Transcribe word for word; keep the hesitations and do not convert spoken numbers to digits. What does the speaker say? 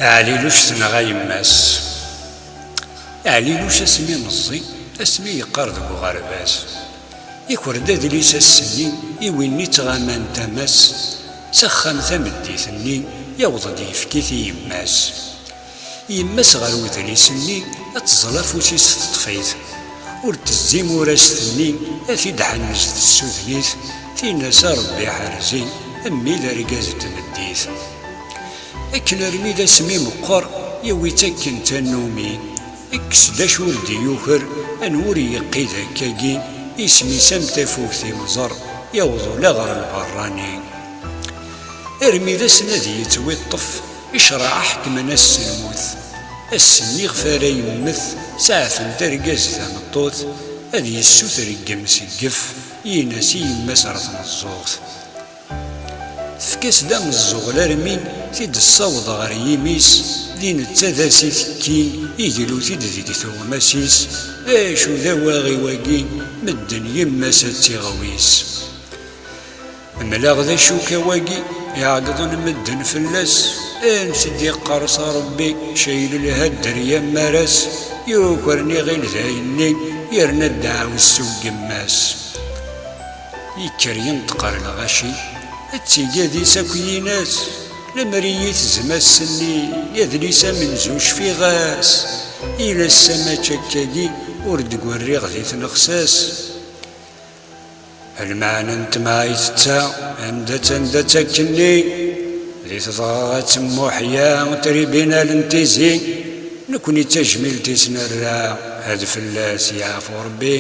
Ɛliluc tenɣa yemma-s. Ɛliluc asmi meẓẓi, asmi yeqqar deg uɣerbaz, iker-d adlis ass-nni i win i ttɣaman tama-s s axxam tameddit-nni, yaweḍ-d yefk-it i yemma-s. Yemma-s ɣer wedlis-nni ad teẓẓel afus-is teṭṭef-it, ur tezzi imura-s tenni, ad t-id-ḥennez tessuden-it, tin-as a Rebbi ḥerz-i, a mmi d argaz n tmeddit. Akken armi d asmi meqqer, yawi-tt akken tannumi, kkes-d acu ur d-yuker, anwa ur yeqqid akkagi, isem-is am tafukt imẓer, yaweḍ ula ɣer lberrani. Armi d ass-nni ad yettwiṭṭef, icreɛ ḥekmen-as s lmut. Ass-nni ɣef ara yemmet, saɛfen-t argaz tameṭṭut, ad yessuter ggem s ggef, yinas i yemma-s ar tmeẓẓuɣt. Tefka-s-d ameẓẓuɣ larmi t-id-tessaweḍ ɣer yimi-s, di netta d as-itekki, iglu-t-id deg tuɣmas-is, d acu d awaɣi-wagi, medden yemma-s ad tiɣwis. Mleɣ d acu-k a wagi, iɛeggḍen medden fell-as, amek i d-iqqers a Rebbi, cayl lhadder yamar-as, yuker-nni ɣil d ayenni, yerna ddeɛwessu n yemma-s. Yekker yenṭeq ɣer lɣaci, ad tigad-is akk yinas, lemmer iyi tezm ass-nni, adlis amenzu cfiɣ-as, il ass-a mačči akkagi, ur d-gwerriɣ di tnexsas. Lmeɛna n temɛayt d ta, anda-tt, anda-tt akkenni? Di tedɣa ad temmuḥya tribinal n tizi, nekni d tajmilt-is nerra, ad fell-as yeɛfu Rebbi.